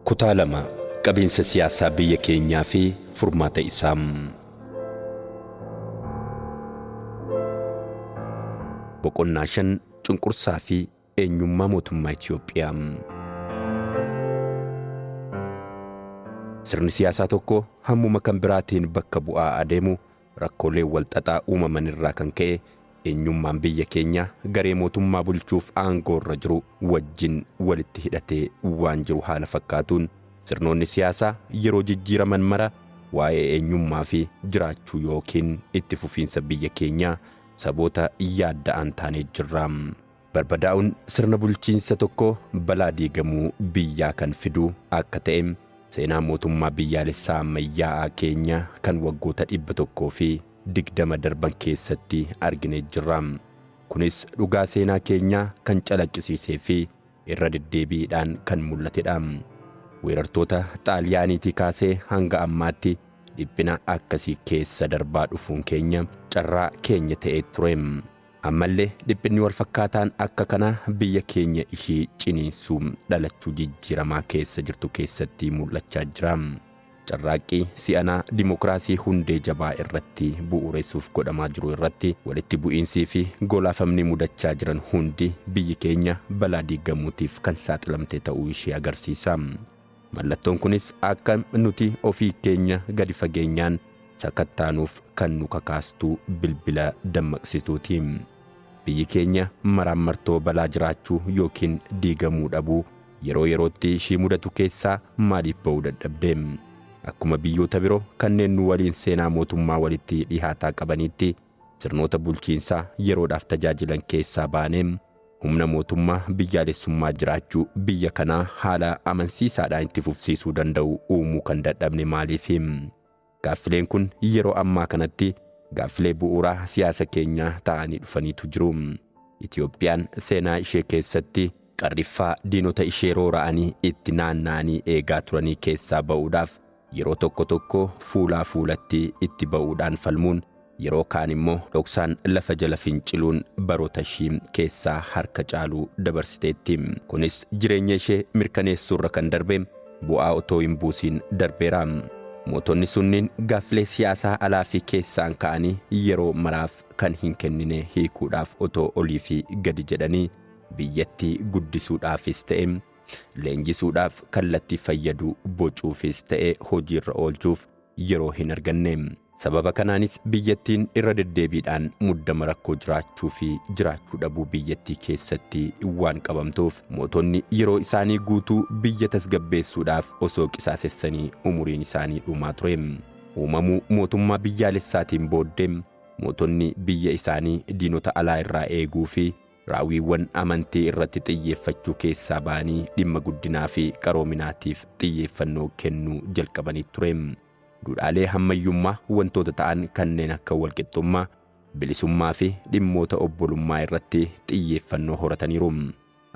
Kutaa 2, Qabiinsa siyaasaa biyya keenyaa fi furmaata isaa. Boqonnaa 5, Cunqursaa fi eenyummaa mootummaa Itiyoophiyaa. Sirni siyaasaa tokko hammuma kan biraatiin bakka bu'aa adeemu rakkoolee walxaxaa uumaman irraa kan ka'e eenyummaan biyya keenyaa garee mootummaa bulchuuf aangoo irra jiru wajjin walitti hidhatee waan jiru haala fakkaatuun sirnoonni siyaasaa yeroo jijjiiraman mara waa'ee eenyummaa fi jiraachuu yookiin itti fufiinsa biyya keenyaa saboota yaadda'an taanee jirra. Barbadaa'uun sirna bulchiinsa tokkoo balaa diigamuu biyyaa kan fidu akka ta'e seenaa mootummaa biyyaalessaa ammayyaa'aa keenya kan waggoota 120 darban keessatti arginee jirra. Kunis dhugaa seenaa keenyaa kan calaqqisiisee fi irra deddeebiidhaan kan mul'atedha. Weerartoota Xaaliyaaniitii kaasee hanga ammaatti dhiphina akkasii keessa darbaa dhufuun keenya carraa keenya ta'ee ture. Ammallee dhiphinni walfakkaataan akka kanaa biyya keenya ishii ciniinsuu dhalachuu jijjiiramaa keessa jirtu keessatti mul'achaa jira. Carraaqqii si'anaa dimokiraasii hundee jabaa irratti bu'uuressuuf godhamaa jiru irratti walitti bu'iinsii fi golaafamni mudachaa jiran hundi biyyi keenya balaa diigamuutiif kan saaxilamte ta'uu ishee agarsiisa. Mallattoon kunis akka nuti ofii keenya gadi fageenyaan sakattaanuuf kan nu kakaastu bilbila dammaqsituuti. Biyyi keenya maraammartoo balaa jiraachuu yookiin diigamuu dhabuu yeroo yerootti ishii mudatu keessaa maaliif ba'uu dadhabde? Akkuma biyyoota biroo kanneen nu waliin seenaa mootummaa walitti dhihaataa qabaniitti sirnoota bulchiinsaa yeroodhaaf tajaajilan keessaa baanee humna mootummaa biyyaalessummaa jiraachuu biyya kanaa haala amansiisaadhaan itti fufsiisuu danda'u uumuu kan dadhabne maaliifi? Gaaffileen kun yeroo ammaa kanatti gaaffilee bu'uuraa siyaasa keenyaa ta'anii dhufaniitu jiru. Itiyoophiyaan seenaa ishee keessatti qarriffaa diinota ishee roora'anii itti naanna'anii eegaa turanii keessaa ba'uudhaaf yeroo tokko tokko fuulaa fuulatti itti ba'uudhaan falmuun yeroo kaan immoo dhoksaan lafa jala finciluun baroota ishii keessaa harka caalu dabarsiteetti. Kunis jireenya ishee mirkaneessuurra kan darbe bu'aa otoo hin buusiin darbeera. Mootonni sunniin gaaffilee siyaasaa alaa fi keessaan ka'anii yeroo maraaf kan hin kennine hiikuudhaaf otoo olii fi gadi jedhanii biyyattii guddisuudhaafis ta'e leenjisuudhaaf kallattii fayyadu bocuufis ta'e hojiirra oolchuuf yeroo hin arganne. Sababa kanaanis biyyattiin irra deddeebiidhaan muddama rakkoo jiraachuu fi jiraachuu dhabuu biyyattii keessatti waan qabamtuuf mootonni yeroo isaanii guutuu biyya tasgabbeessuudhaaf osoo qisaasessanii umuriin isaanii dhumaa ture. Uumamuu mootummaa biyyaalessaatiin booddee mootonni biyya isaanii diinota alaa irraa eeguu fi raawwiiwwan amantii irratti xiyyeeffachuu keessaa ba'anii dhimma guddinaa fi qaroominaatiif xiyyeeffannoo kennuu jalqabanii ture. Duudhaalee hammayyummaa wantoota ta'an kanneen akka walqixxummaa, bilisummaa fi dhimmoota obbolummaa irratti xiyyeeffannoo horataniiru.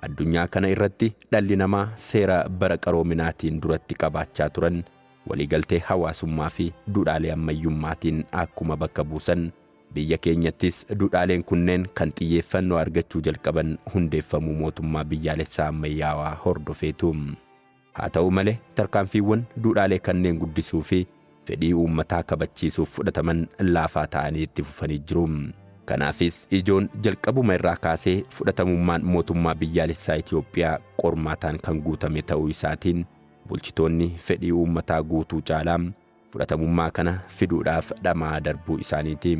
Addunyaa kana irratti dhalli namaa seera bara qaroominaatiin duratti qabaachaa turan waliigaltee hawaasummaa fi duudhaalee ammayyummaatiin akkuma bakka buusan, biyya keenyattis duudhaaleen kunneen kan xiyyeeffannoo argachuu jalqaban hundeeffamuu mootummaa biyyaalessaa ammayyaawaa hordofeetu. Haa ta'u malee, tarkaanfiiwwan duudhaalee kanneen guddisuu fi fedhii uummataa kabachiisuuf fudhataman laafaa ta'anii itti fufanii jiru. Kanaafis ijoon jalqabuma irraa kaasee fudhatamummaan mootummaa biyyaalessaa Itiyoophiyaa qormaataan kan guutame ta'uu isaatiin bulchitoonni fedhii uummataa guutuu caalaa fudhatamummaa kana fiduudhaaf dhama'aa darbuu isaaniiti.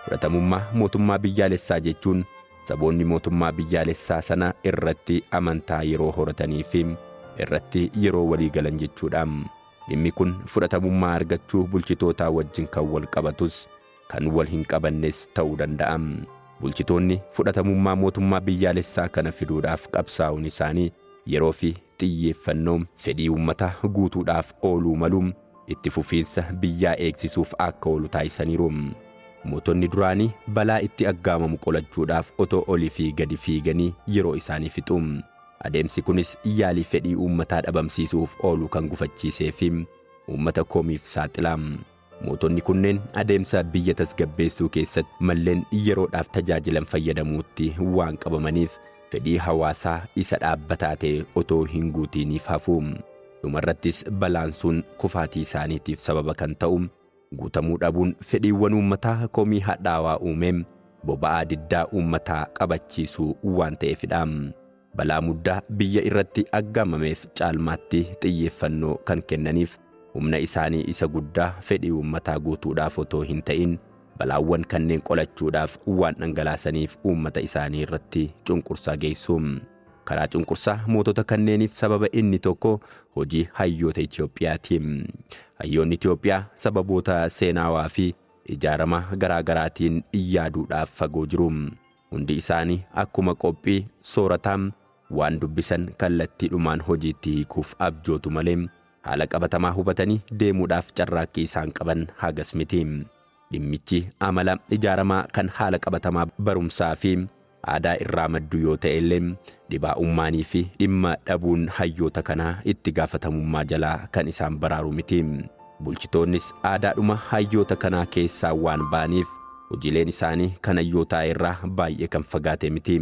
Fudhatamummaa mootummaa biyyaalessaa jechuun saboonni mootummaa biyyaalessaa sana irratti amantaa yeroo horatanii fi irratti yeroo walii galan jechuudha. Dhimmi kun fudhatamummaa argachuu bulchitootaa wajjin kan wal qabatus kan wal hin qabannes ta'uu danda'a. Bulchitoonni fudhatamummaa mootummaa biyyaalessaa kana fiduudhaaf qabsaa'uun isaanii yeroo fi xiyyeeffannoo fedhii uummataa guutuudhaaf ooluu malu itti fufiinsa biyyaa eegsisuuf akka oolu taasisaniiru. Mootonni duraanii balaa itti aggaamamu qolachuudhaaf otoo olii fi gadi fiiganii yeroo isaanii fixu. Adeemsi kunis yaalii fedhii uummataa dhabamsiisuuf oolu kan gufachiisee fi uummata komiif saaxila. Mootonni kunneen adeemsa biyya tasgabbeessuu keessatti malleen yeroodhaaf tajaajilan fayyadamuutti waan qabamaniif fedhii hawaasaa isa dhaabbataa ta'e otoo hin guutiiniif hafu. Dhumarrattis balaan sun kufaatii isaaniitiif sababa kan ta'u guutamuu dhabuun fedhiiwwan uummataa komii hadhaawaa uumee boba'aa diddaa uummataa qabachiisuu waan ta'eefidha. Balaa muddaa biyya irratti aggaamameef caalmaatti xiyyeeffannoo kan kennaniif humna isaanii isa guddaa fedhii uummataa guutuudhaaf otoo hin ta'in balaawwan kanneen qolachuudhaaf waan dhangalaasaniif uummata isaanii irratti cunqursaa geessu. Karaa cunqursaa mootota kanneeniif sababa inni tokko hojii hayyoota Itoophiyaati. Hayyoonni Itoophiyaa sababoota seenaawaa fi ijaarama garaa garaatiin yaaduudhaaf fagoo jiru. Hundi isaanii akkuma qophii soorataa waan dubbisan kallattiidhumaan hojiitti hiikuuf abjootu malee haala qabatamaa hubatanii deemuudhaaf carraaqqii isaan qaban hagas miti. Dhimmichi amala ijaaramaa kan haala qabatamaa barumsaa fi aadaa irraa maddu yoo ta'e illee dhibaa'ummaanii fi dhimma dhabuun hayyoota kanaa itti gaafatamummaa jalaa kan isaan baraaru miti. Bulchitoonnis aadaadhuma hayyoota kanaa keessaa waan ba'aniif hojiileen isaanii kan hayyootaa irraa baay'ee kan fagaate miti.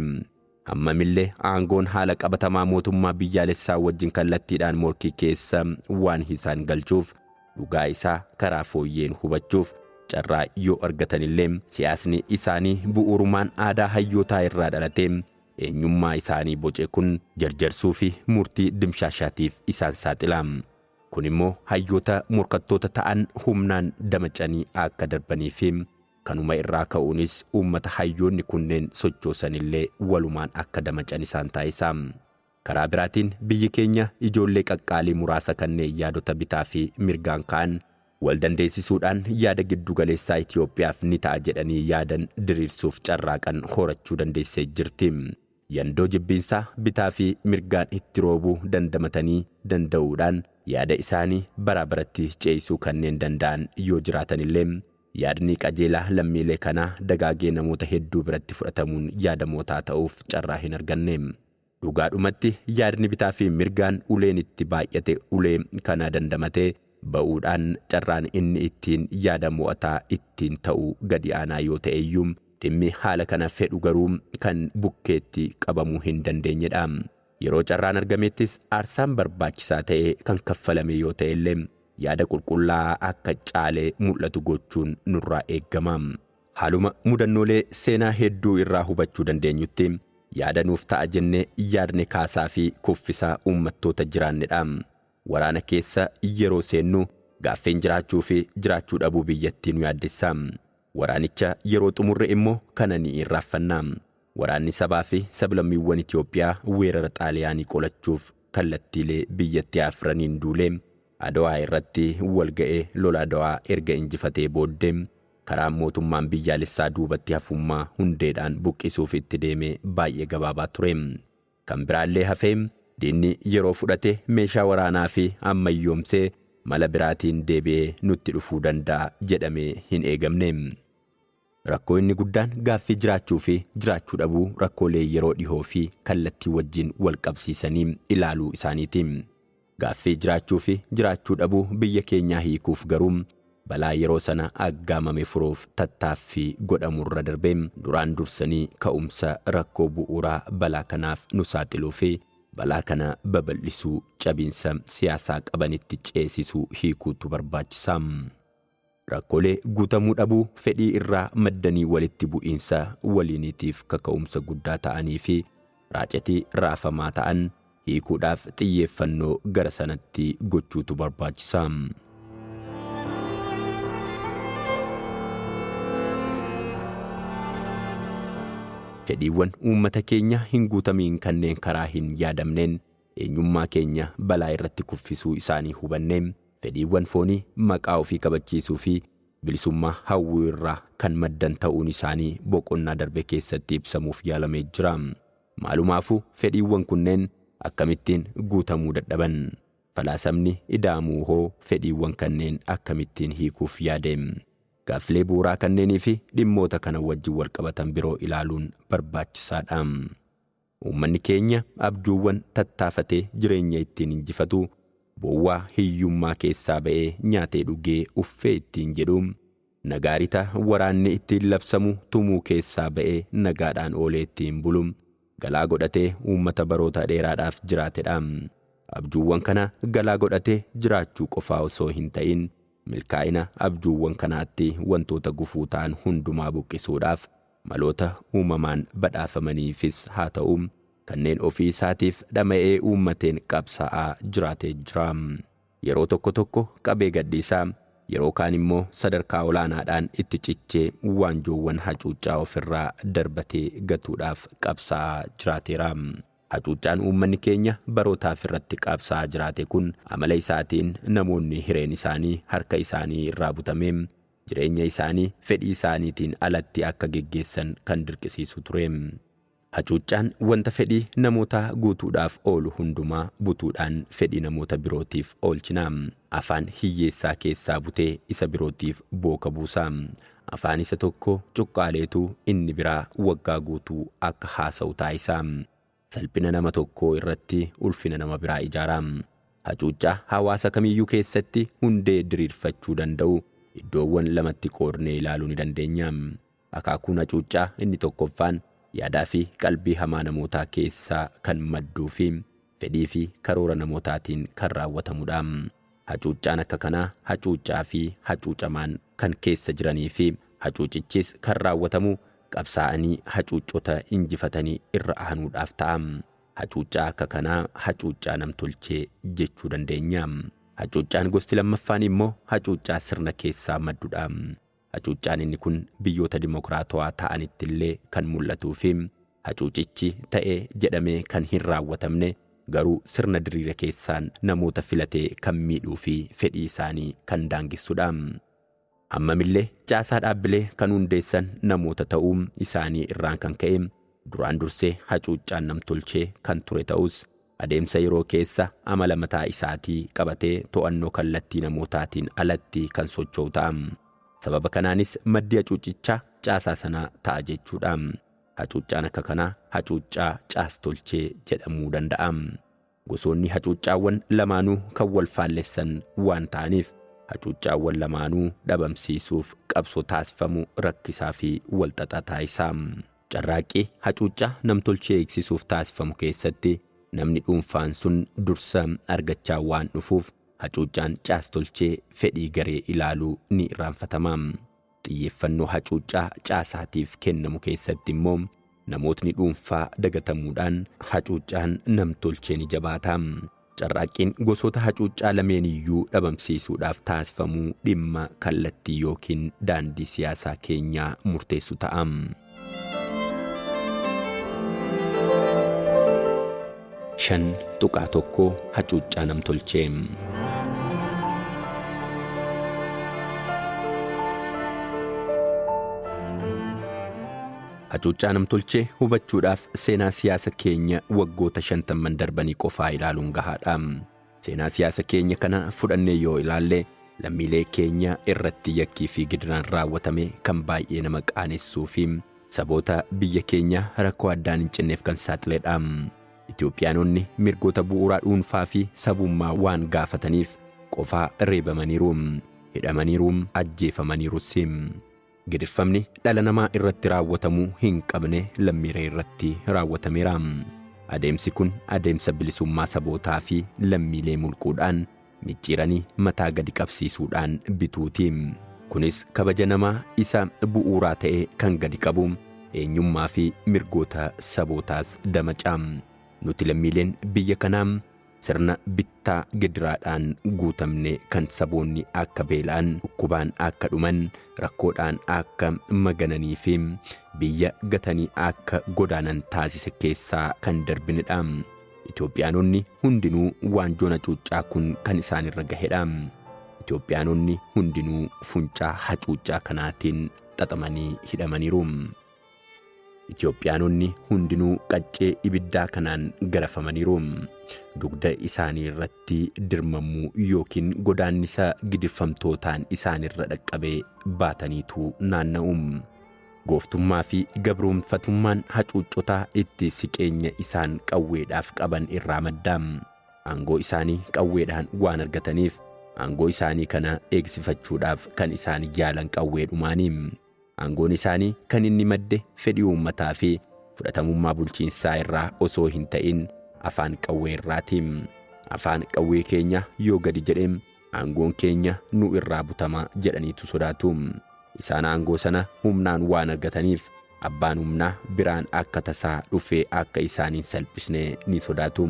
Hammamillee aangoon haala qabatamaa mootummaa biyyaalessaa wajjin kallattiidhaan morkii keessa waan isaan galchuuf dhugaa isaa karaa fooyyeen hubachuuf carraa yoo argatanillee siyaasni isaanii bu'uurumaan aadaa hayyootaa irraa dhalatee eenyummaa isaanii boce kun jarjarsuu fi murtii dimshaashaatiif isaan saaxila. Kun immoo hayyoota morkattoota ta'an humnaan damacanii akka darbanii fi kanuma irraa ka'uunis uummata hayyoonni kunneen sochoosanillee walumaan akka damacan isaan taasisa. Karaa biraatiin biyyi keenya ijoollee qaqqaalii muraasa kanneen yaadota bitaa fi mirgaan ka'an wal dandeessisuudhaan yaada giddugaleessaa Itoophiyaaf ni ta'a jedhanii yaadan diriirsuuf carraaqan horachuu dandeessee jirti. Yandoo jibbiinsaa bitaa fi mirgaan itti roobuu dandamatanii danda'uudhaan yaada isaanii baraa baratti ce'isuu kanneen danda'an yoo jiraatanillee yaadni qajeelaa lammiilee kanaa dagaagee namoota hedduu biratti fudhatamuun yaadamootaa ta'uuf carraa hin arganne. Dhugaadhumatti yaadni bitaa fi mirgaan uleen itti baay'ate ulee kana dandamatee ba'uudhaan carraan inni ittiin yaada mo'ataa ittiin ta'u gadi aanaa yoo ta'e iyyuu dhimmi haala kana fedhu garuu kan bukkeetti qabamuu hin dandeenyedha. Yeroo carraan argamettis aarsaan barbaachisaa ta'e kan kaffalame yoo ta'e illee yaada qulqullaa'aa akka caalee mul'atu gochuun nurraa eegama. Haaluma mudannoolee seenaa hedduu irraa hubachuu dandeenyutti yaada nuuf ta'a jennee yaadne kaasaa fi kuffisaa uummattoota jiraannedha. Waraana keessa yeroo seennu gaaffeen jiraachuu fi jiraachuu dhabuu biyyattii nu yaaddessa. Waraanicha yeroo xumurre immoo kana ni irraanfanna. Waraanni sabaa fi sablammiiwwan Itoophiyaa weerara Xaaliyaanii qolachuuf kallattiilee biyyattii afraniin duulee Adawaa irratti wal ga'ee lola Adawaa erga injifatee booddee karaan mootummaan biyyaalessaa duubatti hafummaa hundeedhaan buqqisuuf itti deeme baay'ee gabaabaa ture. Kan biraallee hafee diinni yeroo fudhate meeshaa waraanaa fi ammayyoomsee mala biraatiin deebi'ee nutti dhufuu danda'a jedhamee hin eegamne. Rakkoo inni guddaan gaaffii jiraachuu fi jiraachuu dhabuu rakkoolee yeroo dhihoo fi kallattii wajjin wal qabsiisanii ilaaluu isaaniiti. Gaaffii jiraachuu fi jiraachuu dhabuu biyya keenyaa hiikuuf garuu balaa yeroo sana aggaamame furuuf tattaaffii godhamurra darbee duraan dursanii ka'umsa rakkoo bu'uuraa balaa kanaaf nu saaxiluu fi balaa kana babal'isuu cabiinsa siyaasaa qabanitti ceesisuu hiikuutu barbaachisa. Rakkoolee guutamuu dhabuu fedhii irraa maddanii walitti bu'iinsa waliiniitiif kaka'umsa guddaa ta'anii fi raacatii raafamaa ta'an hiikuudhaaf xiyyeeffannoo gara sanatti gochuutu barbaachisa. Fedhiiwwan uummata keenya hin guutamiin kanneen karaa hin yaadamneen eenyummaa keenya balaa irratti kuffisuu isaanii hubannee fedhiiwwan foonii maqaa ofii kabachiisuu fi bilisummaa hawwii irraa kan maddan ta'uun isaanii boqonnaa darbe keessatti ibsamuuf yaalamee jira. Maalumaafuu fedhiiwwan kunneen akkamittiin guutamuu dadhaban? Falaasamni ida'amuu hoo fedhiiwwan kanneen akkamittiin hiikuuf yaade? Gaaffilee bu'uuraa kanneenii fi dhimmoota kana wajjin wal qabatan biroo ilaaluun barbaachisaadha. Uummanni keenya abjuuwwan tattaafatee jireenya ittiin injifatu Bowwaa hiyyummaa keessaa ba'ee nyaatee dhugee uffee ittiin jedhu, nagaarita waraanni ittiin labsamu tumuu keessaa ba'ee nagaadhaan oolee ittiin bulu, galaa godhatee uummata baroota dheeraadhaaf jiraatedha. Abjuuwwan kana galaa godhatee jiraachuu qofaa osoo hin ta'in milkaa'ina abjuuwwan kanaatti wantoota gufuu ta'an hundumaa buqqisuudhaaf maloota uumamaan badhaafamaniifis haa ta'u kanneen ofii isaatiif dhama'ee uummateen qabsaa'aa jiraatee jira. Yeroo tokko tokko qabee gadhiisaa, yeroo kaan immoo sadarkaa olaanaadhaan itti cichee waanjoowwan hacuuccaa ofirraa darbatee gatuudhaaf qabsaa'aa jiraateera. Hacuuccaan uummanni keenya barootaaf irratti qabsaa'aa jiraate kun amala isaatiin namoonni hireen isaanii harka isaanii irraa butamee jireenya isaanii fedhii isaaniitiin alatti akka geggeessan kan dirqisiisu ture. Hacuuccaan wanta fedhii namootaa guutuudhaaf oolu hundumaa butuudhaan fedhii namoota birootiif oolchina. Afaan hiyyeessaa keessaa butee isa birootiif booka buusa. Afaan isa tokko cuqqaaleetu inni biraa waggaa guutuu akka haasa'u taasisa. Salphina nama tokkoo irratti ulfina nama biraa ijaara. Hacuuccaa hawaasa kamiyyuu keessatti hundee diriirfachuu danda'u iddoowwan lamatti qoodnee ilaaluu ni dandeenya. Akaakuun hacuuccaa inni tokkoffaan yaadaa fi qalbii hamaa namootaa keessaa kan madduu fi fedhii fi karoora namootaatiin kan raawwatamudha. Hacuuccaan akka kanaa hacuuccaa fi hacuucamaan kan keessa jiranii fi hacuucichis kan raawwatamu qabsaa'anii hacuuccota injifatanii irra aanuudhaaf ta'a. Hacuuccaa akka kanaa hacuuccaa namtolchee jechuu dandeenya. Hacuuccaan gosti lammaffaan immoo hacuuccaa sirna keessaa maddudha. Hacuuccaan inni kun biyyoota dimokiraatawaa ta'anitti illee kan mul'atuu fi hacuucichi ta'e jedhamee kan hin raawwatamne garuu sirna diriira keessaan namoota filatee kan miidhuu fi fedhii isaanii kan daangessudha. Hammamillee caasaa dhaabbilee kan hundeessan namoota ta'uu isaanii irraan kan ka'e duraan dursee hacuuccaan namtolchee kan ture ta'us adeemsa yeroo keessa amala mataa isaatii qabatee to'annoo kallattii namootaatiin alatti kan socho'u ta'a. Sababa kanaanis maddi hacuuccichaa caasaa sanaa ta'a jechuudha. Hacuuccaan akka kanaa hacuuccaa caastolchee jedhamuu danda'a. Gosoonni hacuuccaawwan lamaanuu kan wal faallessan waan ta'aniif hacuuccaawwan lamaanuu dhabamsiisuuf qabsoo taasifamu rakkisaa fi walxaxaa taasisa. Carraaqqii hacuuccaa namtolchee eegsisuuf taasifamu keessatti namni dhuunfaan sun dursa argachaa waan dhufuuf hacuuccaan caastolchee fedhii garee ilaaluu ni irraanfatama. Xiyyeeffannoo hacuuccaa caasaatiif kennamu keessatti immoo namootni dhuunfaa dagatamuudhaan hacuuccaan namtolchee ni jabaata. Carraaqqiin gosoota hacuuccaa lameeniyyuu dhabamsiisuudhaaf taasifamuu dhimma kallattii yookiin daandii siyaasaa keenyaa murteessu ta'a. 5.1 Hacuuccaa namtolchee. Hacuuccaa namtolchee hubachuudhaaf seenaa siyaasa keenya waggoota 50 darbanii qofaa ilaaluun gahaadha. Seenaa siyaasa keenya kana fudhannee yoo ilaalle lammiilee keenya irratti yakkii fi gidiraan raawwatame kan baay'ee nama qaanessuu fi saboota biyya keenya rakkoo addaan hin cinneef kan saaxiledha. Itoophiyaanonni mirgoota bu'uuraa dhuunfaa fi sabummaa waan gaafataniif qofaa reebamaniiru, hidhamaniiru, ajjeefamaniirus. Gidirfamni dhala namaa irratti raawwatamuu hin qabne lammiilee irratti raawwatameera. Adeemsi kun adeemsa bilisummaa sabootaa fi lammiilee mulquudhaan micciiranii mataa gadi qabsiisuudhaan bituuti. Kunis kabaja namaa isa bu'uuraa ta'e kan gadi qabu eenyummaa fi mirgoota sabootaas damaca. Nuti lammiileen biyya kanaa sirna bittaa gidiraadhaan guutamne kan saboonni akka beela'an, dhukkubaan akka dhuman, rakkoodhaan akka magananii fi biyya gatanii akka godaanan taasise keessaa kan darbinedha. Itoophiyaanonni hundinuu waanjoon hacuuccaa kun kan isaanirra gahedha. Itoophiyaanonni hundinuu funcaa hacuuccaa kanaatiin xaxamanii hidhamaniiru. Itoophiyaanonni hundinuu qaccee ibiddaa kanaan garafamaniiru. Dugda isaanii irratti dirmamuu yookiin godaannisa gidirfamtootaan isaanirra dhaqqabee baataniitu naanna'u. Gooftummaa fi gabroomfatummaan hacuuccotaa itti siqeenya isaan qawweedhaaf qaban irraa madda. Aangoo isaanii qawweedhaan waan argataniif aangoo isaanii kana eegsifachuudhaaf kan isaan yaalan qawweedhumaani. Aangoon isaanii kan inni madde fedhii uummataa fi fudhatamummaa bulchiinsaa irraa osoo hin ta'in afaan qawwee irraati. Afaan qawwee keenya yoo gadi jedhe aangoon keenya nu irraa butama jedhaniitu sodaatu. Isaan aangoo sana humnaan waan argataniif abbaan humnaa biraan akka tasaa dhufee akka isaan hin salphisne ni sodaatu.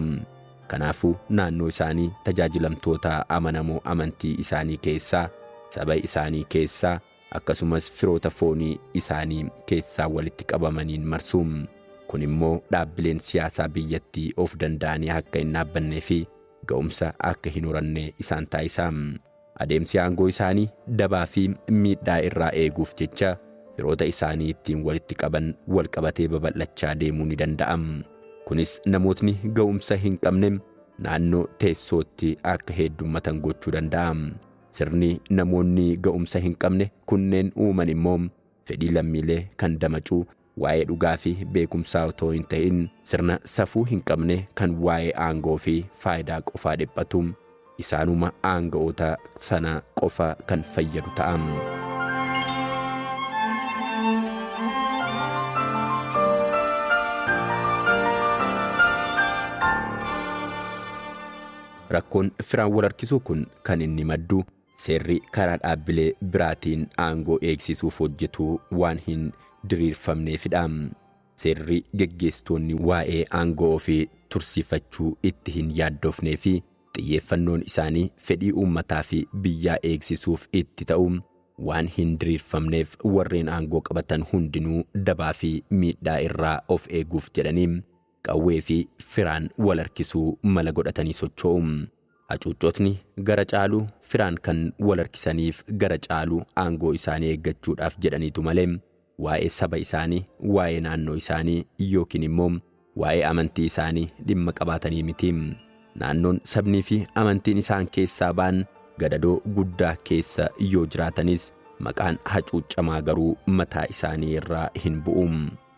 Kanaafuu naannoo isaanii tajaajilamtoota amanamoo amantii isaanii keessaa, saba isaanii keessaa, akkasumas firoota foonii isaanii keessaa walitti qabamaniin marsu. Kun immoo dhaabbileen siyaasaa biyyattii of danda'anii akka hin dhaabbannee fi ga'umsa akka hin horanne isaan taasisa. Adeemsi aangoo isaanii dabaa fi miidhaa irraa eeguuf jecha firoota isaanii ittiin walitti qaban wal qabatee babal'achaa deemuu ni danda'a. Kunis namootni ga'umsa hin qabne naannoo teessootti akka heddummatan gochuu danda'a. Sirni namoonni ga'umsa hin qabne kunneen uuman immoo fedhii lammiilee kan damacuu waa'ee dhugaa fi beekumsaa otoo hin ta'in sirna safuu hin qabne kan waa'ee aangoo fi faayidaa qofaa dhiphatu isaanuma aanga'oota sana qofa kan fayyadu ta'a. Rakkoon firaan wal harkisuu kun kan inni maddu seerri karaa dhaabbilee biraatiin aangoo eegsisuuf hojjetu waan hin diriirfamneefidha. Seerri geggeessitoonni waa'ee aangoo ofii tursiifachuu itti hin yaaddofnee fi xiyyeeffannoon isaanii fedhii uummataa fi biyyaa eegsisuuf itti ta'u waan hin diriirfamneef warreen aangoo qabatan hundinuu dabaa fi miidhaa irraa of eeguuf jedhanii qawwee fi firaan wal harkisuu mala godhatanii socho'u. Hacuuccotni gara caalu firaan kan wal harkisaniif gara caalu aangoo isaanii eeggachuudhaaf jedhaniitu malee waa'ee saba isaanii, waa'ee naannoo isaanii yookiin immoo waa'ee amantii isaanii dhimma qabaatanii miti. Naannoon sabnii fi amantiin isaan keessaa ba'an gadadoo guddaa keessa yoo jiraatanis maqaan hacuuccamaa garuu mataa isaanii irraa hin bu'u.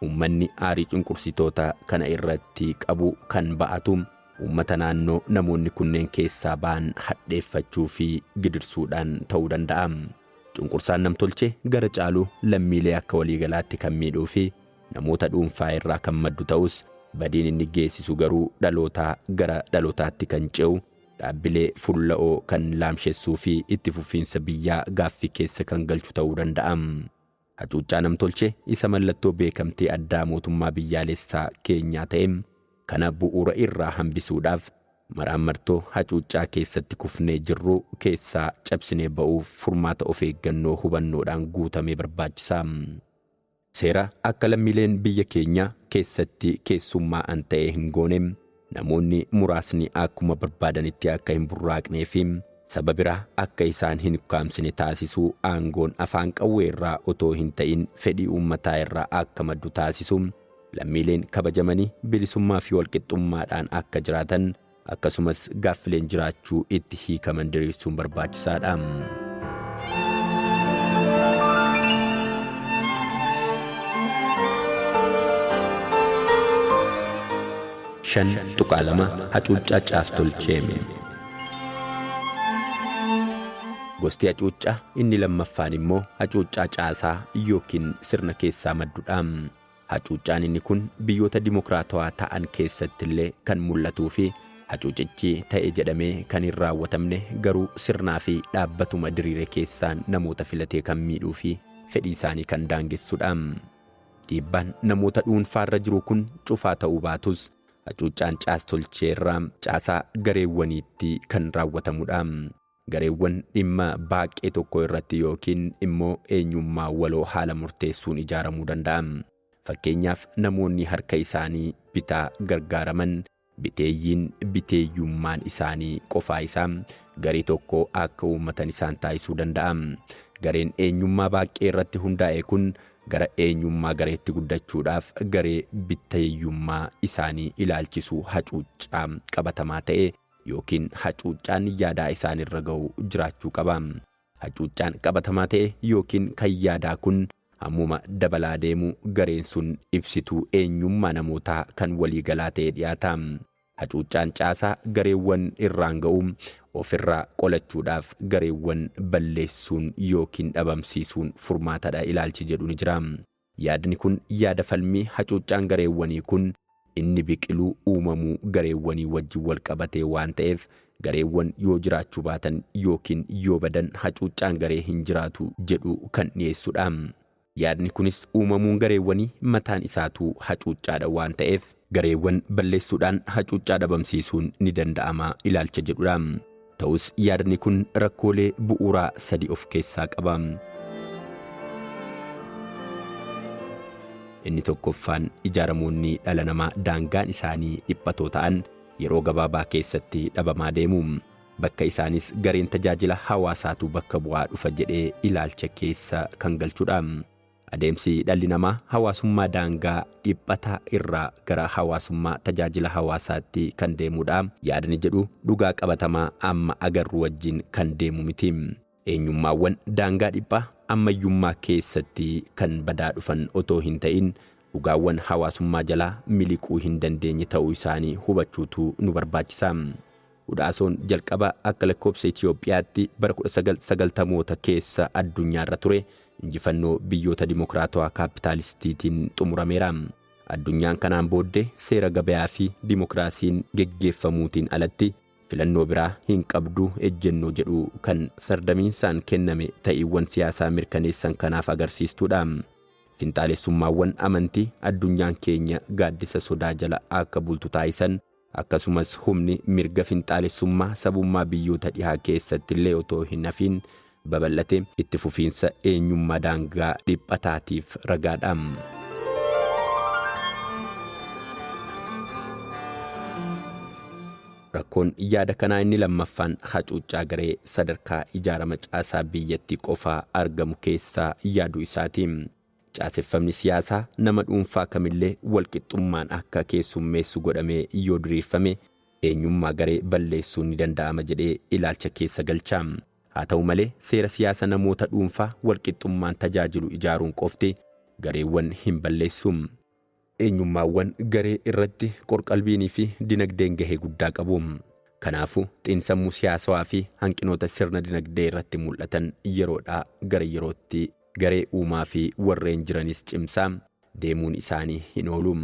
Uummanni aarii cunqursitoota kana irratti qabu kan ba'atu uummata naannoo namoonni kunneen keessaa ba'an hadheeffachuu fi gidirsuudhaan ta'uu danda'a. Cunqursaan namtolchee gara caalu lammiilee akka waliigalaatti kan miidhuu fi namoota dhuunfaa irraa kan maddu ta'us badiin inni geessisu garuu dhalootaa gara dhalootaatti kan ce'u dhaabbilee fulla'oo kan laamshessuu fi itti fufiinsa biyyaa gaaffii keessa kan galchu ta'uu danda'a. Hacuuccaa namtolchee isa mallattoo beekamtii addaa mootummaa biyyaalessaa keenyaa ta'e kana bu'uura irraa hambisuudhaaf maraammartoo hacuuccaa keessatti kufnee jirru keessaa cabsinee ba'uuf furmaata of eeggannoo hubannoodhaan guutamee barbaachisa. Seera akka lammiileen biyya keenya keessatti keessummaa'an ta'e hin goone namoonni muraasni akkuma barbaadanitti akka hin burraaqnee fi saba biraa akka isaan hin ukkaamsine taasisuu aangoon afaan qawwee irraa otoo hin ta'in fedhii uummataa irraa akka maddu taasisu lammiileen kabajamanii bilisummaa fi walqixxummaadhaan akka jiraatan akkasumas gaaffileen jiraachuu itti hiikaman diriirsuun barbaachisaadha. 5.2 Hacuuccaa caastolchee. Gosti hacuuccaa inni lammaffaan immoo hacuuccaa caasaa yookiin sirna keessaa maddudha. Hacuuccaan inni kun biyyoota dimokiraatawaa ta'an keessattillee kan mul'atuu fi hacuucichi ta'e jedhamee kan hin raawwatamne garuu sirnaa fi dhaabbatuma diriire keessaan namoota filatee kan miidhuu fi fedhii isaanii kan daangessudha. Dhiibbaan namoota dhuunfaarra jiru kun cufaa ta'uu baatus hacuuccaan caastolcheerraa caasaa gareewwaniitti kan raawwatamudha. Gareewwan dhimma baaqee tokko irratti yookiin immoo eenyummaa waloo haala murteessuun ijaaramuu danda'a. Fakkeenyaaf namoonni harka isaanii bitaa gargaaraman biteeyyiin biteeyyummaan isaanii qofaa isaa garee tokko akka uummatan isaan taasisuu danda'a. Gareen eenyummaa baaqee irratti hundaa'e kun gara eenyummaa gareetti guddachuudhaaf garee biteeyyummaa isaanii ilaalchisuu hacuuccaa qabatamaa ta'e yookiin hacuuccaan yaadaa isaanirra ga'u jiraachuu qaba. Hacuuccaan qabatamaa ta'e yookiin kan yaadaa kun hammuma dabalaa deemu gareen sun ibsituu eenyummaa namootaa kan waliigalaa ta'e dhiyaata. Hacuuccaan caasaa gareewwan irraan ga'u ofirraa qolachuudhaaf gareewwan balleessuun yookiin dhabamsiisuun furmaatadha ilaalchi jedhu ni jira. Yaadni kun yaada falmii hacuuccaan gareewwanii kun inni biqiluu uumamuu gareewwanii wajjin wal qabatee waan ta'eef gareewwan yoo jiraachuu baatan yookiin yoo badan hacuuccaan garee hin jiraatu jedhu kan dhiyeessudha. Yaadni kunis uumamuun gareewwanii mataan isaatuu hacuuccaadha waan ta'eef gareewwan balleessuudhaan hacuuccaa dhabamsiisuun ni danda'ama ilaalcha jedhudha. Ta'us yaadni kun rakkoolee bu'uuraa sadi of keessaa qaba. Inni tokkoffaan ijaaramoonni dhala namaa daangaan isaanii dhiphatoo ta'an yeroo gabaabaa keessatti dhabamaa deemu. Bakka isaanis gareen tajaajila hawaasaatu bakka bu'aa dhufa jedhee ilaalcha keessa kan galchudha. Adeemsi dhalli namaa hawaasummaa daangaa dhiphataa irraa gara hawaasummaa tajaajila hawaasaatti kan deemudha. Yaadni jedhu dhugaa qabatamaa amma agarru wajjin kan deemu miti. Eenyummaawwan daangaa dhiphaa ammayyummaa keessatti kan badaa dhufan otoo hin ta'in dhugaawwan hawaasummaa jalaa miliquu hin dandeenye ta'uu isaanii hubachuutu nu barbaachisa. Hudhaasoon jalqaba akka lakkoobsa Itoophiyaatti bara 1990moota keessa addunyaarra ture injifannoo biyyoota dimokiraatawaa kaapitaalistiitiin xumurameera. Addunyaan kanaan booddee seera gabayaa fi dimokiraasiin geggeeffamuutiin alatti filannoo biraa hin qabdu ejjennoo jedhu kan sardamiinsaan kenname ta'iiwwan siyaasaa mirkaneessan kanaaf agarsiistuudha. Finxaalessummaawwan amantii addunyaan keenya gaaddisa sodaa jala akka bultu taasisan akkasumas humni mirga finxaalessummaa sabummaa biyyoota dhihaa keessatti illee otoo hin hafiin babal'ate itti fufiinsa eenyummaa daangaa dhiphataatiif ragaadha. Rakkoon yaada kanaa inni lammaffaan hacuuccaa garee sadarkaa ijaarama caasaa biyyattii qofaa argamu keessaa yaaduu isaati. Caaseffamni siyaasaa nama dhuunfaa kamillee walqixxummaan akka keessummeessu godhamee yoo diriirfame eenyummaa garee balleessuun ni danda'ama jedhee ilaalcha keessa galcha. Haa ta'u malee seera siyaasa namoota dhuunfaa walqixxummaan tajaajilu ijaaruun qofti gareewwan hin balleessu. Eenyummaawwan garee irratti qorqalbiinii fi dinagdeen gahee guddaa qabu. Kanaafuu xiinsammuu siyaasawaa fi hanqinoota sirna dinagdee irratti mul'atan yeroodhaa gara yerootti garee uumaa fi warreen jiranis cimsaa deemuun isaanii hin oolu.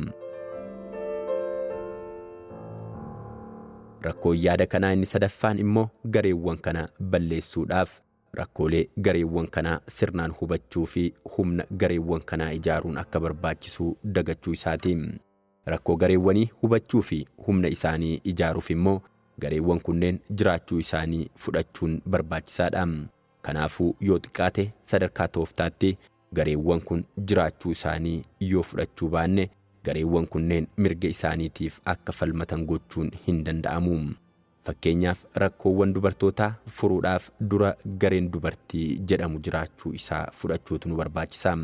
Rakkoon yaada kanaa inni sadaffaan immoo gareewwan kana balleessuudhaaf rakkoolee gareewwan kanaa sirnaan hubachuu fi humna gareewwan kanaa ijaaruun akka barbaachisu dagachuu isaati. Rakkoo gareewwanii hubachuu fi humna isaanii ijaaruuf immoo gareewwan kunneen jiraachuu isaanii fudhachuun barbaachisaadha. Kanaafuu yoo xiqqaate sadarkaa tooftaatti gareewwan kun jiraachuu isaanii yoo fudhachuu baanne gareewwan kunneen mirga isaaniitiif akka falmatan gochuun hin danda'amu. Fakkeenyaaf rakkoowwan dubartootaa furuudhaaf dura gareen dubartii jedhamu jiraachuu isaa fudhachuutu nu barbaachisa.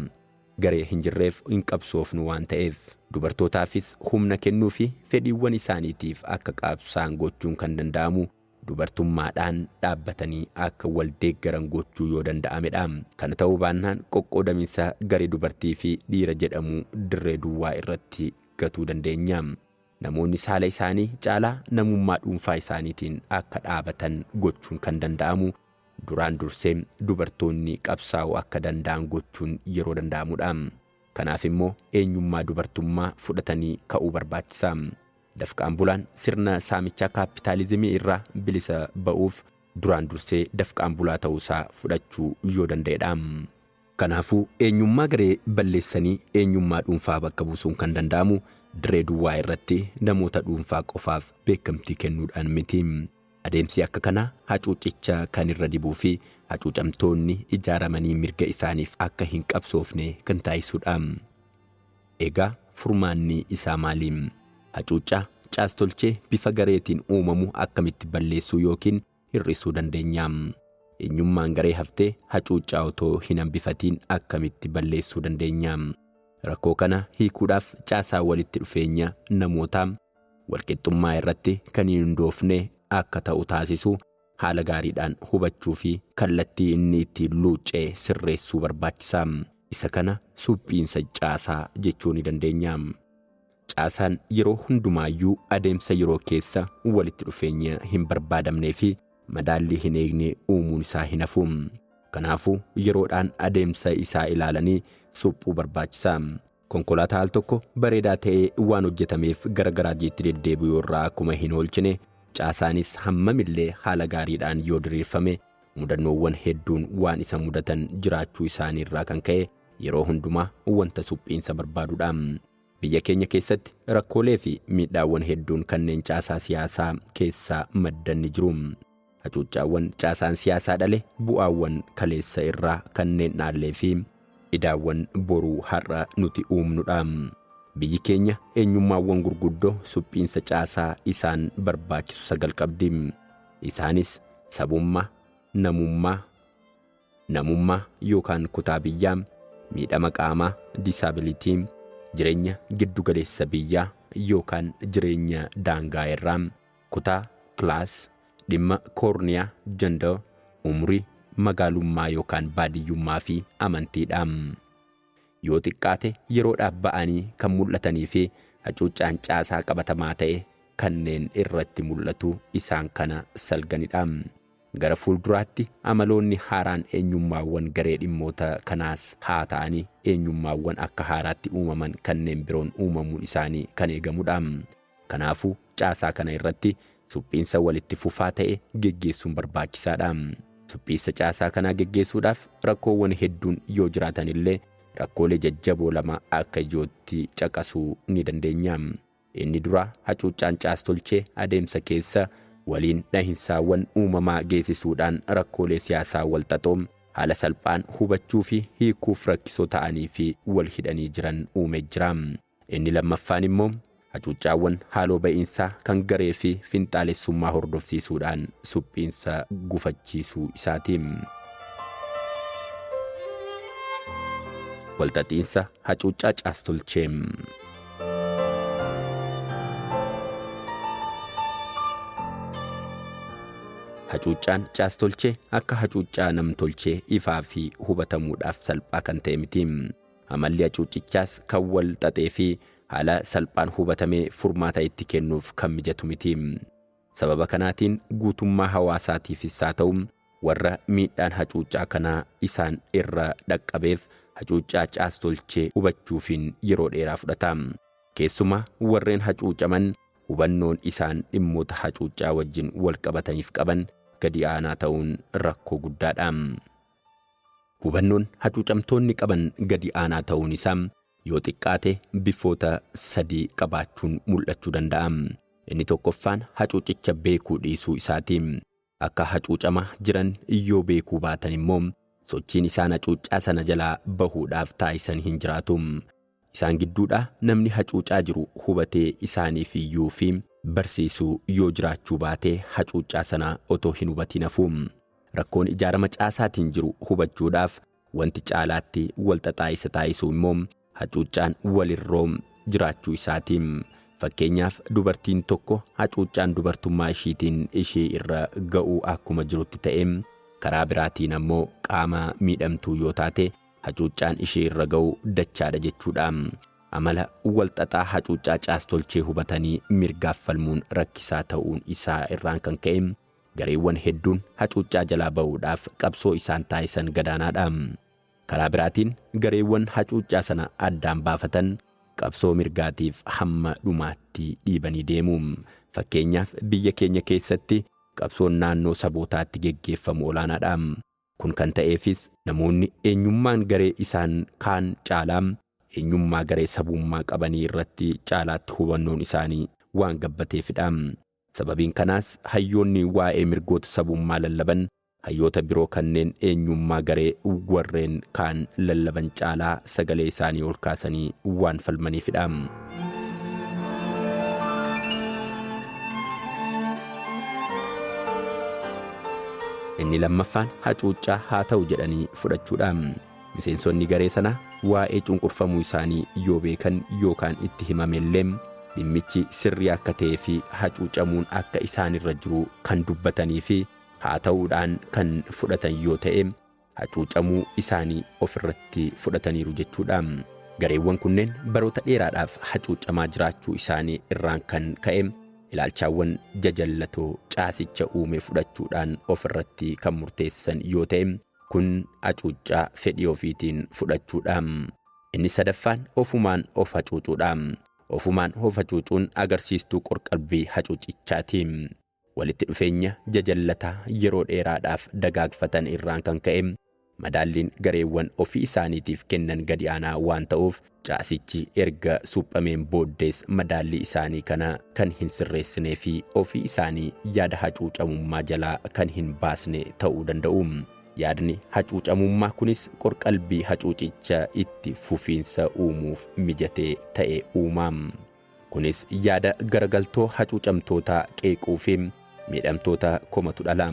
Garee hin jirreef hin qabsoofnu waan ta'eef dubartootaafis humna kennuu fi fedhiiwwan isaaniitiif akka qabsaan gochuun kan danda'amu dubartummaadhaan dhaabbatanii akka wal deeggaran gochuu yoo danda'amedha. Kana ta'uu baannaan qoqqoodaminsa garee dubartii fi dhiira jedhamu dirree duwwaa irratti gatuu dandeenya. Namoonni saala isaanii caalaa namummaa dhuunfaa isaaniitiin akka dhaabatan gochuun kan danda'amu duraan dursee dubartoonni qabsaa'uu akka danda'an gochuun yeroo danda'amudha. Kanaaf immoo eenyummaa dubartummaa fudhatanii ka'uu barbaachisa. Dafqaan bulaan sirna saamichaa kaapitaalizimii irraa bilisa ba'uuf duraan dursee dafqaan bulaa ta'uusaa fudhachuu yoo danda'edha. Kanaafuu eenyummaa garee balleessanii eenyummaa dhuunfaa bakka buusuun kan danda'amu dirree duwwaa irratti namoota dhuunfaa qofaaf beekamtii kennuudhaan miti. Adeemsi akka kanaa hacuucicha kan irra dibuu fi hacuucamtoonni ijaaramanii mirga isaaniif akka hin qabsoofne kan taasisudha. Egaa furmaanni isaa maali? Hacuuccaa caastolchee bifa gareetiin uumamu akkamitti balleessuu yookiin hir'isuu dandeenya? Eenyummaan garee haftee hacuuccaa otoo hin hambifatiin akkamitti balleessuu dandeenya? Rakkoo kana hiikuudhaaf caasaa walitti dhufeenya namootaa walqixxummaa irratti kan hin hundoofne akka ta'u taasisu haala gaariidhaan hubachuu fi kallattii inni ittiin luuccee sirreessuu barbaachisa. Isa kana suphiinsa caasaa jechuu ni dandeenya. Caasaan yeroo hundumaayyuu adeemsa yeroo keessa walitti dhufeenya hin barbaadamnee fi madaallii hin eegne uumuun isaa hin hafu. Kanaafuu yeroodhaan adeemsa isaa ilaalanii suphuu barbaachisa. Konkolaataa al tokko bareedaa ta'ee waan hojjetameef gara garaajiitti deddeebi'uu irraa akkuma hin oolchine, caasaanis hammamillee haala gaariidhaan yoo diriirfame mudannoowwan hedduun waan isa mudatan jiraachuu isaanii irraa kan ka'e yeroo hundumaa wanta suphiinsa barbaadudha. Biyya keenya keessatti rakkoolee fi miidhaawwan hedduun kanneen caasaa siyaasaa keessaa maddan ni jiru. Hacuuccaawwan caasaan siyaasaa dhale bu'aawwan kaleessa irraa kanneen dhaallee fi idaawwan boruu har'a nuti uumnudha. Biyyi keenya eenyummaawwan gurguddoo suphiinsa caasaa isaan barbaachisu 9 qabdi. Isaanis sabummaa, namummaa, namummaa yookaan kutaa biyyaa, miidhama qaamaa, disability, jireenya giddugaleessa biyyaa yookaan jireenya daangaa irraa, kutaa, class, dhimma koorniyaa, gender, umrii, magaalummaa yookaan baadiyyummaa fi amantiidha. Yoo xiqqaate yeroodhaaf ba'anii kan mul'atanii fi hacuuccaan caasaa qabatamaa ta'e kanneen irratti mul'atu isaan kana salganidha. Gara fuulduraatti amaloonni haaraan eenyummaawwan garee dhimmoota kanaas haa ta'anii eenyummaawwan akka haaraatti uumaman kanneen biroon uumamuun isaanii kan eegamudha. Kanaafuu caasaa kana irratti suphiinsa walitti fufaa ta'e geggeessuun barbaachisaadha. Suphiinsa caasaa kanaa geggeessuudhaaf rakkoowwan hedduun yoo jiraatan illee rakkoolee jajjaboo lama akka ijootti caqasuu ni dandeenya. Inni duraa hacuuccaan caastolchee adeemsa keessa waliin dhahinsaawwan uumamaa geessisuudhaan rakkoolee siyaasaa walxaxoo haala salphaan hubachuu fi hiikuuf rakkisoo ta'anii fi wal hidhanii jiran uumee jira. Inni lammaffaan immoo hacuuccaawwan haaloo ba'iinsaa kan garee fi finxaalessummaa hordofsiisuudhaan suphiinsa gufachiisuu isaati. Walxaxiinsa hacuuccaa caastolchee. Hacuuccaan caastolchee akka hacuuccaa namtolchee ifaa fi hubatamuudhaaf salphaa kan ta'e miti. Amalli hacuuccichaas kan wal xaxee fi haala salphaan hubatamee furmaata itti kennuuf kan mijatu miti. Sababa kanaatiin guutummaa hawaasaatiifis haa ta'u warra miidhaan hacuuccaa kanaa isaan irra dhaqqabeef hacuuccaa caastolchee hubachuufiin yeroo dheeraa fudhata. Keessumaa warreen hacuucaman hubannoon isaan dhimmoota hacuuccaa wajjin wal qabataniif qaban gadi aanaa ta'uun rakkoo guddaadha. Hubannoon hacuucamtoonni qaban gadi aanaa ta'uun isaa yoo xiqqaate bifoota sadii qabaachuun mul'achuu danda'a. Inni tokkoffaan hacuucicha beekuu dhiisuu isaati. Akka hacuucamaa jiran yoo beekuu baatan immoo sochiin isaan hacuuccaa sana jalaa bahuudhaaf taasisan hin jiraatu. Isaan gidduudhaa namni hacuucaa jiru hubatee isaaniif iyyuu fi barsiisuu yoo jiraachuu baate hacuuccaa sana otoo hin hubatin hafu. Rakkoon ijaarama caasaatiin jiru hubachuudhaaf wanti caalaatti walxaxaa isa taasisu immoo hacuuccaan walirroo jiraachuu isaati. Fakkeenyaaf dubartiin tokko hacuuccaan dubartummaa ishiitiin ishii irra ga'uu akkuma jirutti ta'e karaa biraatiin ammoo qaama miidhamtuu yoo taate hacuuccaan ishee irra ga'u dachaadha jechuudha. Amala walxaxaa hacuuccaa caastolchee hubatanii mirgaaf falmuun rakkisaa ta'uun isaa irraan kan ka'e gareewwan hedduun hacuuccaa jalaa ba'uudhaaf qabsoo isaan taasisan gadaanaadha. Karaa biraatiin gareewwan hacuuccaa sana addaan baafatan qabsoo mirgaatiif hamma dhumaatti dhiibanii deemu. Fakkeenyaaf biyya keenya keessatti qabsoon naannoo sabootaatti geggeeffamu olaanaadha. Kun kan ta'eefis namoonni eenyummaan garee isaan kaan caalaa eenyummaa garee sabummaa qabanii irratti caalaatti hubannoon isaanii waan gabbateefidha. Sababiin kanaas hayyoonni waa'ee mirgoota sabummaa lallaban hayyoota biroo kanneen eenyummaa garee warreen kaan lallaban caalaa sagalee isaanii ol kaasanii waan falmaniifidha. Inni lammaffaan hacuuccaa haa ta'u jedhanii fudhachuudha. Miseensonni garee sanaa waa'ee cunqurfamuu isaanii yoo beekan yookaan itti himamellee dhimmichi sirrii akka ta'ee fi hacuucamuun akka isaanirra jiru kan dubbatanii fi haa ta'uudhaan kan fudhatan yoo ta'e hacuucamuu isaanii ofirratti fudhataniiru jechuudha. Gareewwan kunneen baroota dheeraadhaaf hacuucamaa jiraachuu isaanii irraan kan ka'e ilaalchaawwan jajallatoo caasicha uume fudhachuudhaan ofirratti kan murteessan yoo ta'e kun hacuuccaa fedhii ofiitiin fudhachuudha. Inni sadaffaan ofumaan of hacuucuudha. Ofumaan of hacuucuun agarsiistuu qorqalbii hacuucichaati. Walitti dhufeenya jajallataa yeroo dheeraadhaaf dagaagfatan irraan kan ka'e madaalliin gareewwan ofii isaaniitiif kennan gadi aanaa waan ta'uuf caasichi erga suphameen booddees madaallii isaanii kana kan hin sirreessinee fi ofii isaanii yaada hacuucamummaa jalaa kan hin baasne ta'uu danda'u. Yaadni hacuucamummaa kunis qorqalbii hacuucicha itti fufiinsa uumuuf mijatee ta'e uuma. Kunis yaada garagaltoo hacuucamtootaa qeequu fi miidhamtoota komatu dhala.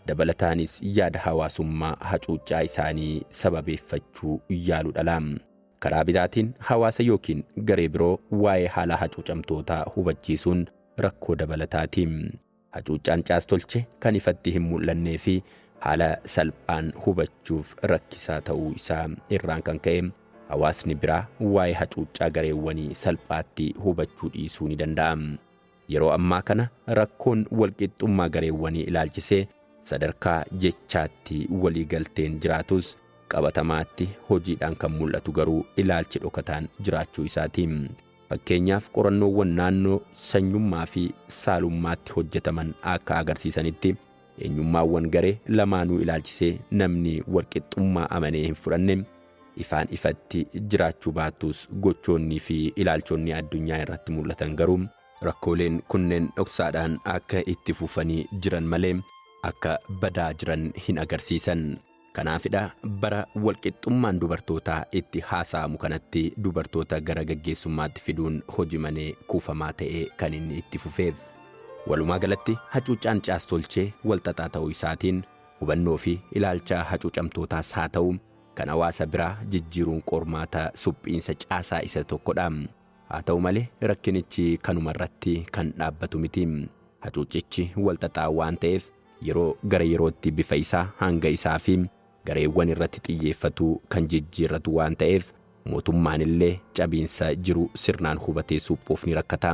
Dabalataanis yaada hawaasummaa hacuuccaa isaanii sababeeffachuu yaalu dhala. Karaa biraatiin hawaasa yookiin garee biroo waa'ee haala hacuucamtootaa hubachiisuun rakkoo dabalataati. Hacuuccaan caastolche kan ifatti hin mul'annee fi haala salphaan hubachuuf rakkisaa ta'uu isaa irraan kan ka'e hawaasni biraa waa'ee hacuuccaa gareewwanii salphaatti hubachuu dhiisuu ni danda'a. Yeroo ammaa kana rakkoon walqixxummaa gareewwanii ilaalchisee sadarkaa jechaatti waliigalteen jiraatus qabatamaatti hojiidhaan kan mul'atu garuu ilaalchi dhokataan jiraachuu isaati. Fakkeenyaaf qorannoowwan naannoo sanyummaa fi saalummaatti hojjetaman akka agarsiisanitti eenyummaawwan garee lamaanuu ilaalchisee namni walqixxummaa amanee hin fudhanne ifaan ifatti jiraachuu baattus gochoonnii fi ilaalchonni addunyaa irratti mul'atan garuu rakkooleen kunneen dhoksaadhaan akka itti fufanii jiran malee akka badaa jiran hin agarsiisan. Kanaafidha bara walqixxummaan dubartootaa itti haasa'amu kanatti dubartoota gara gaggeessummaatti fiduun hojii manee kuufamaa ta'ee kan inni itti fufeef. Walumaa galatti hacuuccaan caastolchee walxaxaa ta'uu isaatiin hubannoo fi ilaalcha hacuucamtootaas haa ta'u kan hawaasa biraa jijjiiruun qormaata suphiinsa caasaa isa tokkodha. Haa ta'u malee rakkinichi kanuma irratti kan dhaabbatu miti. Hacuuccichi walxaxaa waan ta'eef yeroo gara yerootti bifa isaa hanga isaa fi gareewwan irratti xiyyeeffatu kan jijjiirratu waan ta'eef mootummaan illee cabiinsa jiru sirnaan hubatee suphuuf ni rakkata.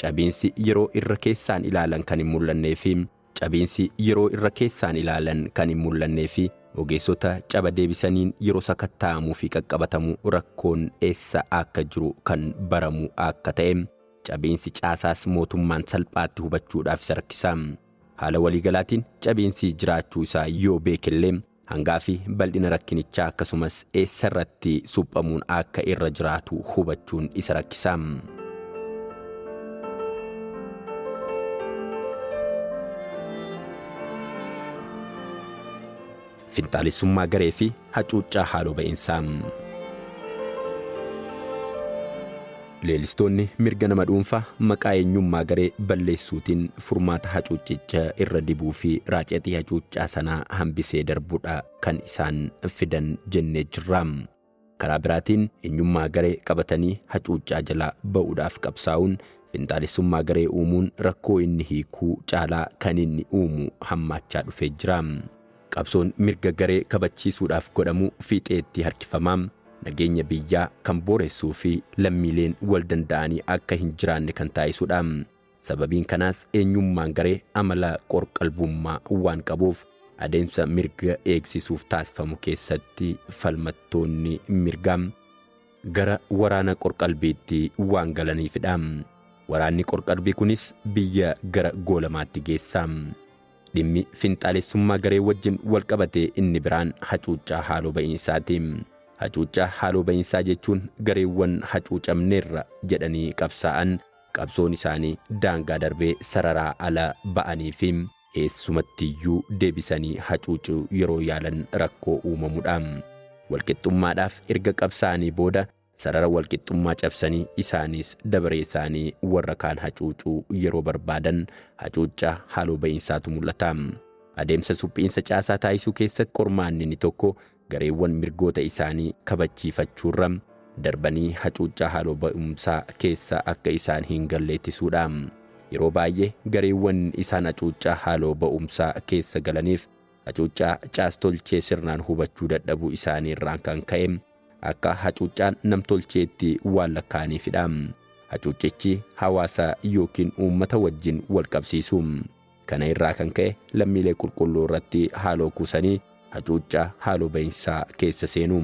Cabiinsi yeroo irra keessaan ilaalan kan hin mul'annee fi cabiinsi yeroo irra keessaan ilaalan kan hin mul'annee fi ogeessota caba deebisaniin yeroo sakatta'amuu fi qaqqabatamu rakkoon eessa akka jiru kan baramu akka ta'e cabiinsi caasaas mootummaan salphaatti hubachuudhaaf isa rakkisa. Haala waliigalaatiin cabiinsi jiraachuu isaa yoo beekellee hangaa fi bal'ina rakkinichaa akkasumas eessarratti suphamuun akka irra jiraatu hubachuun isa rakkisa. Finxaalessummaa garee fi hacuuccaa haaloo ba'iinsaa. Leellistoonni mirga nama dhuunfaa maqaa eenyummaa garee balleessuutiin furmaata hacuuccicha irra dibuu fi raacetii hacuuccaa sanaa hambisee darbuudha kan isaan fidan jennee jirra. Karaa biraatiin eenyummaa garee qabatanii hacuuccaa jalaa ba'uudhaaf qabsaa'uun finxaalessummaa garee uumuun rakkoo inni hiikuu caalaa kan inni uumu hammaachaa dhufee jira. Qabsoon mirga garee kabachiisuudhaaf godhamu fiixeetti harkifamaa nageenya biyyaa kan booressuu fi lammiileen wal danda'anii akka hin jiraanne kan taasisudha. Sababiin kanaas eenyummaan garee amala qorqalbummaa waan qabuuf adeemsa mirga eegsisuuf taasifamu keessatti falmattoonni mirgaa gara waraana qorqalbiitti waan galaniifidha. Waraanni qorqalbii kunis biyya gara goolamaatti geessa. Dhimmi finxaalessummaa garee wajjin wal qabatee inni biraan hacuuccaa haaloo ba'iinsaati. Hacuuccaa haaloo ba'iinsaa jechuun gareewwan hacuucamneerra jedhanii qabsaa'an qabsoon isaanii daangaa darbee sararaa ala ba'anii fi eessumattiyyuu deebisanii hacuucuu yeroo yaalan rakkoo uumamudha. Walqixxummaadhaaf erga qabsaa'anii booda sarara walqixxummaa cabsanii isaanis dabaree isaanii warra kaan hacuucuu yeroo barbaadan hacuuccaa haaloo ba'iinsaatu mul'ata. Adeemsa suphiinsa caasaa taasisuu keessatti qormaanni inni tokko gareewwan mirgoota isaanii kabachiifachuurra darbanii hacuuccaa haaloo ba'umsaa keessa akka isaan hin galle ittisuudha. Yeroo baay'ee gareewwan isaan hacuuccaa haaloo ba'umsaa keessa galaniif hacuuccaa caastolchee sirnaan hubachuu dadhabuu isaanii irraan kan ka'e akka hacuuccaan namtolcheetti waan lakkaa'aniifidha. Hacuuccichi hawaasa yookiin uummata wajjin wal qabsiisu. Kana irraa kan ka'e lammiilee qulqulluu irratti haaloo kuusanii hacuuccaa haaloo bahinsaa keessa seenu.